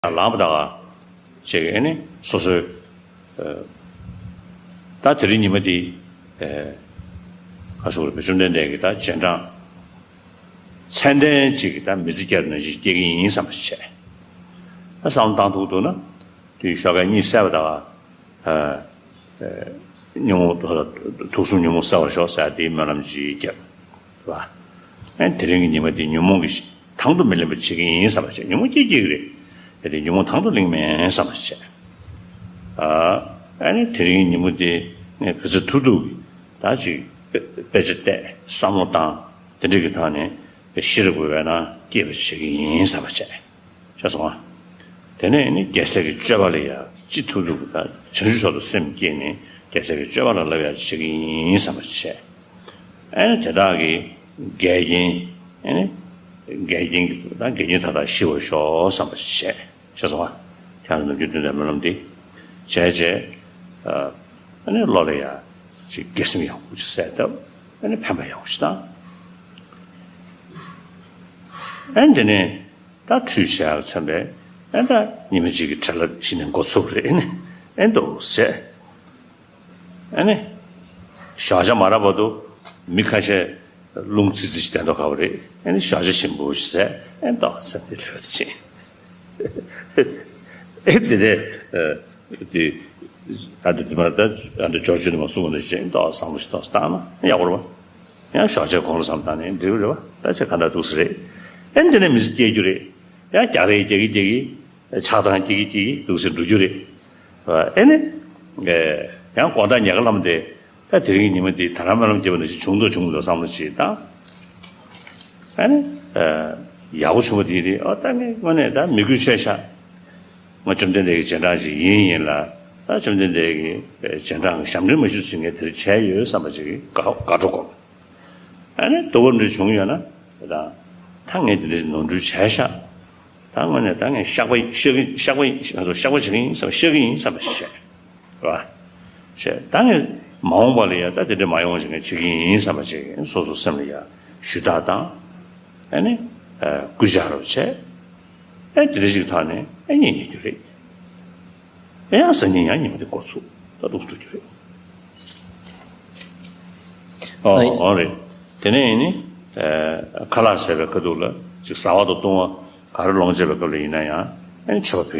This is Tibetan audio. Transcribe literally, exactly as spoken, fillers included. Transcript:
ཡང་ལངས་པ་ད་ག་ཅིག་ཨེ་ནི་སོ་སོའི་ད་དེ་རིང་ཉི་མ་འདི་ག་སོགས་རེད་པས། བཅོམ་ལྡན་འདས་ཀྱི་ད་རྗེས་འབྲང་མཚན་ལྡན་ཅིག་གི་ད་མི་ཚེ་སྐྱེལ་ནང་བཞིན་སྐྱེལ་གྱི་ཡིན་བསམ་པ་ཞིག་བྱས། ད་བསམ་བློ་བཏང་ཐུབ་འདུག་ན་དུས་ཞོགས་ཀས་གཉིད་སད་པ་ད་ག་ཉོན་མོངས་དུག་གསུམ་ཉོན་མོངས་སེལ་བར་ཤོག་ཟེར་དེའི་སྨོན་ལམ་ཅིག་བརྒྱབ། རེད་པ། ཨེ་དེ་རིང་གི་ཉི་མ་འདི་ཉོན་མོངས་ཀྱི་དང་དུ་མི་ལེན་པ་བྱེད་ཀྱི་ཡིན་བསམ་པ་བྱས། ཉོན་མོངས་སྐྱེ་སྐྱེ་གི་རེད། ཨེ་དེ་ཉོན་མོངས་དང་དུ་ལེན་མིན་བསམ་པ་བྱས། ཨ་ནི་དེ་རིང་གི་ཉིན་མོ་འདི་ངས་ག་ཚོད་ཐུབ་ཐུབ་ཀྱིས་ད་ཅིག་དཔེ་དཔེ་ཆ་བལྟས་བསམ་བློ་བཏང་། དེ་འདྲ་གི་ཐོག་ནས་ཤེས་རབ་ཀྱི་འོད་སྣང་སྐྱེས་པ་བྱེད་ཀྱི་ཡིན་བསམ་པ་བྱས། ཤེས་སོང་ང་། དེ་ནས་ནི་རྒྱལ་སྲས་ཀྱི་སྤྱོད་པ་ལ་ཡང་ཅི་ཐུབ་ཐུབ་ཀྱིས་ད་བྱང་ཆུབ་མཆོག་ཏུ་སེམས་བསྐྱེད་ནས་རྒྱལ་སྲས་ཀྱི་སྤྱོད་པ་ལ་བསླབ་ཡག་བྱེད་ཀྱི་ཡིན་བསམ་པ་བྱས། ཨེ་ནི་དེ་དག་གི་འགལ་རྐྱེན་ཨེ་ནི་འགལ་རྐྱེན་གྱི་ད་འགལ་རྐྱེན་མཐའ་དག་ཞི་བར་ཤོག་བསམ་པ་བྱས། ཤེས་སོང་ང་། ཁྱེད་རང་ནམ་རྒྱུན་དོན་དང་སྨོན་ལམ་འདི་བྱས་བྱས། ཨ་ནི་བློ་ལ་ཡང་ཅིག་དགེ་སེམས་ཡག་པོ་ཅིག་གསལ་བཏབ། ཨ་ནི་ཕན་པ་ཡག་པོ་ཅིག་བཏང་། ཨ་ནི་དེ་ནས་ད་ཁྲུས་བྱས་ཚར་བས། ཨ་ནི་ད་ཉི་མ་གཅིག་གི་བྲེལ་བ་གཞི་ནས་འགོ་ཚུགས་རེད། ཨ་ནི་ཨ་ནི་འདུག་ཟེར། ཨ་ནི་ཞོགས་ཇ་མ་རག་བར་དུ་མི་ཁ་ཤས་རླུང་ཙི་ཙི་ཞིག་བསྡད་མདོག་ཁ་པོ་རེད། ཨ་ནི་ཞོགས་ཇ་ཞིམ་པོ་ཞིག་ཟས། ཨ་ནི་ཏོག་ཙམ་དེ་ལྷོད་ཕྱིན། ཨེ་དེ་ནས་དེ་ད་དེ་དེ་མ་ད་ཨ་འདི་ཇོ་ཇོ་དེ་མ་གསུངས་པ་ནང་བཞིན་ཏོག་བསམ་བློ་ཞིག་ཏོག་བཏང་ན་ཡག་པོ་རེད་པ། ཡང་ཞོགས་ཇ་གོང་ལ་བསམ་བཏང་ནས་འགྲིག་གི་རེད་པ། ད་ཆ་ག་འདྲ་འདུག་ས་རེད། ཨ་ནི་དེ་ནས་མི་ཚེ་སྐྱེལ་རྒྱུ་རེད། ཡང་རྒྱག་རེས་རྒྱག་གི་རྒྱག་གི། ཆགས་སྡང་སྐྱེ་གི་སྐྱེ་གི་འདུག་ཟེར་འགྲོ་རྒྱུ་རེད། ཨེ་ནི། ཡང་དགོང་དག་ཉལ་ཁ་ལངས་དེ། ད་དེ་རིང་ཉི་མ་འདི་ད་རང་སྨོན་ལམ་རྒྱབ་པ་ནང་བཞིན་བྱུང་འདུག་བྱུང་མི་འདུག་བསམ་བློ་ཅིག་བཏང་། ཨེ་ནི། ཡག་པོ་བྱུང་བ་དེ་རེད། ཨོ་ད་ངས་དངོས་གནས་ད་མི་དགོས་ཆེ་ཤག་ང་བཅོམ་ལྡན་འདས་ཀྱི་རྗེས་འབྲང་ཅིག་ཡིན་ཡིན་ལ། ད་བཅོམ་ལྡན་འདས་ཀྱི་རྗེས་འབྲང་གི་ཞབས་འདྲེན་མ་ཞུས་ཚུན་ངས་དེ་རིང་བྱས་ཡོད་བསམ་པ་ཅིག་གི་དགའ་དགའ་སྤྲོ་སྒོམ། ཨ་ནི་དོ་ཁུར་འདྲ་བྱུང་ཡོད་ན། ད་ད་ངས་འདི་འདྲ་ནོར་འཁྲུལ་བྱས་ཤག་ད་དངོས་གནས་ད་ངས་བཤགས་པ་བཤགས་ཀྱི་བཤགས་པ་ང་ཚོ་བཤགས་པ་བྱེད་ཀྱི་ཡིན་བསམ་བཤགས་ཀྱི་ཡིན་བསམ་པ་ཞིག་བྱས། རེད་པ། བྱས་ད་ངས་མ་འོངས་པ་ལ་ཡང་ད་དེ་འདྲ་མ་ཡོང་བ་ཞིག་ངས་བྱེད་ཀྱི་ཡིན་བསམ་པ་ཅིག་སོ་སོ་སེམས་ལ་ཡང་ཞུ་དག་དང་། ཨ་ནི་སྐུལ་ལྕག་རོགས་བྱས། ཨ་དེ་འདྲ་ཞིག་ཐོག་ནས་ཨ་ཉིན་ཡིན་རྒྱུ་རེད། ཡང་སང་ཉིན་ཡང་ཉི་མ་དེ་འགོ་ཚུགས། ད་འདུག་སེ་འགྲོ་རྒྱུ་རེད། ཨོ་ཨོ་རེད། དེ་ནས་ནི། ཁ་ལག་ཟས་པའི་ཁ་ཐུག་ལ་ཅིག་ཟ་བ་དང་བཏུང་བ་ག་རེ་ལོངས་སྤྱད་པའི་སྐབས་ལ་ཡིན་ན་ཡང་ཨ་ནི་མཆོད་པ་ཕུལ་ཡ།